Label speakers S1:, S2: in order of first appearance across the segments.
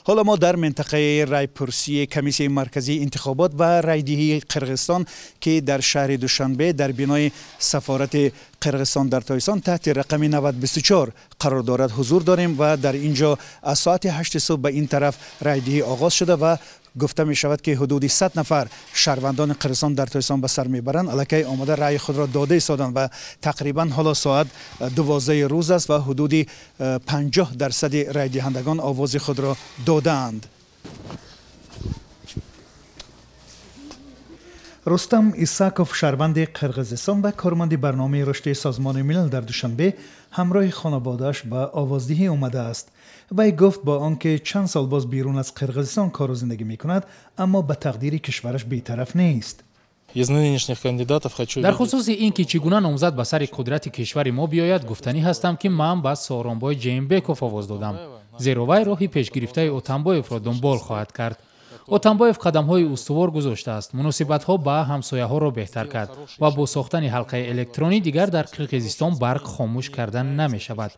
S1: Ҳоло мо дар минтақаи райпурсии Комиссияи марказии интихобот ва райдиҳии Қирғизистон, ки дар шаҳри Душанбе дар бинои сафорати Қирғизистон дар Тоҷикистон таҳти рақами 9024 қарор дорад, ҳузур дорем ва дар ин ҷо аз соати 8 субҳ ба ин тараф райдиҳӣ оғоз шуда ва гуфта мешавад, ки ҳудуди 100 нафар шаҳрвандони Қирғизистон дар Тоҷикистон ба сар мебаранд, аллакай омада раъи худро дода истоданд ва тақрибан ҳоло соат 12 рӯз аст ва ҳудуди 50% райдиҳандагон овози худро додаанд. Рустам Исаков, шаҳрванди Қирғизистон ва корманди барномаи рушди Созмони Милал дар Душанбе, ҳамроҳи хонаводааш ба овоздиҳӣ омадааст. Вай гуфт, бо он ки чанд сол боз берун аз Қирғизистон кору зиндагӣ мекунад, аммо ба тақдири кишвараш бетараф нест.
S2: Дар хусуси ин ки чӣ гуна номзад ба сари қудрати кишвари мо биёяд, гуфтанӣ ҳастам, ки ман ба Сооронбой Ҷеенбеков овоз додам, зеро вай роҳи пешгирифтаи Отамбоевро дунбол хоҳад кард. Отамбоев қадамҳои устувор гузоштааст, муносибатҳо ба ҳамсояҳоро беҳтар кард ва бо сохтани ҳалқаи электронӣ дигар дар Қирғизистон барқ хомӯш карда намешавад.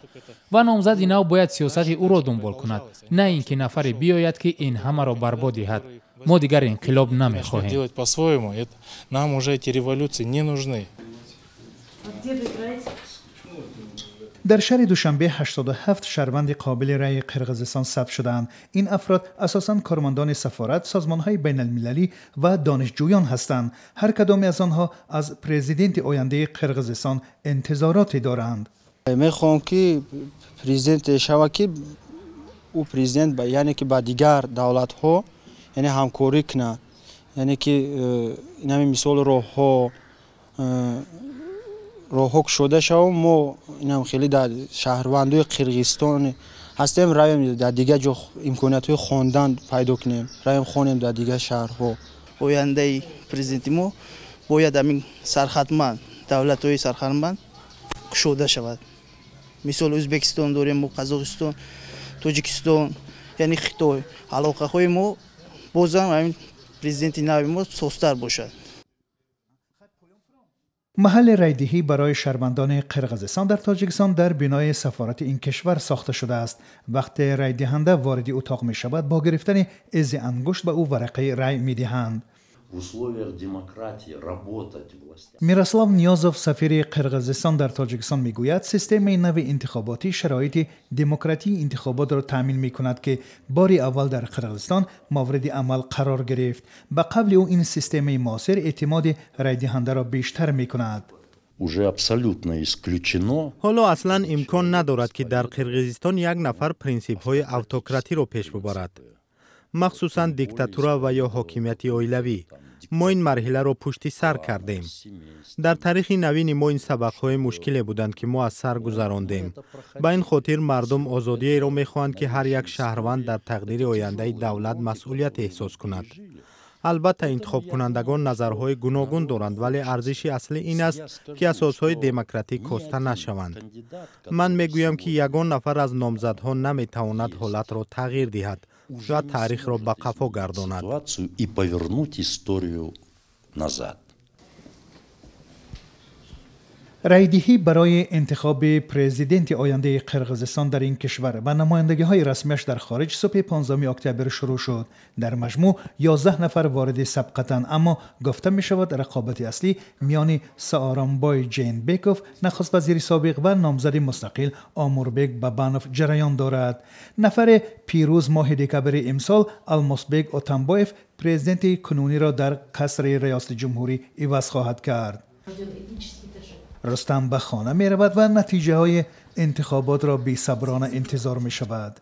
S2: Ва номзади нав бояд сиёсати ӯро дунбол кунад, на ин ки нафаре биёяд, ки ин ҳамаро барбод диҳад. Мо дигар инқилоб намехоҳем.
S1: Дар шаҳри Душанбе 87 шаҳрванди қобили раъи Қирғизистон сабт шудаанд. Ин афрод асосан кормандони сафорат, созмонҳои байналмилалӣ ва донишҷӯён ҳастанд. Ҳар кадоме аз онҳо аз президенти ояндаи Қирғизистон интизороте доранд.
S3: Мехоҳам, ки президенте шавад, ки ӯ президент, яъне ки ба дигар давлатҳо, яъне ҳамкорӣ кунад, яъне ки инами мисол роҳҳо кушода шавад. Мо инам хеле дар шаҳрвандои Қирғизистон ҳастем, равем дар дигар ҷо имкониятҳои хондан пайдо кунем, равем хонем дар дигар шаҳрҳо.
S4: Ояндаи президенти мо бояд ҳамин сархатманд, давлатҳои сархатманд кушода шавад. Мисол, Ӯзбекистон дорем мо, Қазоқистон, Тоҷикистон, яъне Хитой. Алоқаҳои мо бозам ҳамин президенти нави мо созтар бошад.
S1: Маҳалли райдиҳӣ барои шаҳрвандони Қирғизистон дар Тоҷикистон дар бинои сафорати ин кишвар сохта шудааст. Вақте райдиҳанда вориди утоқ мешавад, бо гирифтани изи ангушт ба ӯ варақаи рай медиҳанд. Мирослав Ниёзов, сафири Қирғизистон дар Тоҷикистон, мегӯяд, системаи нави интихоботӣ шароити демократии интихоботро таъмин мекунад, ки бори аввал дар Қирғизистон мавриди амал қарор гирифт. Ба қавли ӯ, ин системаи муосир эътимоди райдиҳандаро бештар мекунад.
S5: Уже абсолютно исключено.
S6: Ҳоло аслан имкон надорад, ки дар Қирғизистон як нафар принсипҳои автократиро пеш бубарад, махсусан диктатура ва ё ҳокимияти оилавӣ. Мо ин марҳиларо пушти сар кардем. Дар таърихи навини мо ин сабақҳои мушкиле буданд, ки мо аз сар гузарондем. Ба ин хотир мардум озодиеро мехоҳанд, ки ҳар як шаҳрванд дар тақдири ояндаи давлат масъулият эҳсос кунад. Албатта, интихобкунандагон назарҳои гуногун доранд, вале арзиши аслӣ ин аст, ки асосҳои демократӣ коста нашаванд. Ман мегӯям, ки ягон нафар аз номзадҳо наметавонад ҳолатро тағйир диҳад ва таърихро ба қафо гардонад.
S5: И повернуть историю назад.
S1: Райдиҳӣ барои интихоби президенти ояндаи Қирғизистон дар ин кишвар ва намояндагиҳои расмиаш дар хориҷ субҳи 15 октябр шурӯъ шуд. Дар маҷмӯъ 11 нафар вориди сабқатанд, аммо гуфта мешавад, рақобати аслӣ миёни Сооронбой Ҷеенбеков, нахуствазири собиқ, ва номзади мустақил Омурбек Бабанов ҷараён дорад. Нафаре пирӯз моҳи декабри имсол Алмосбек Отамбоев президенти кунуниро дар қасри риёсати ҷумҳурӣ иваз хоҳад кард. Рустам ба хона меравад ва натиҷаҳои интихоботро бесаброна интизор мешавад.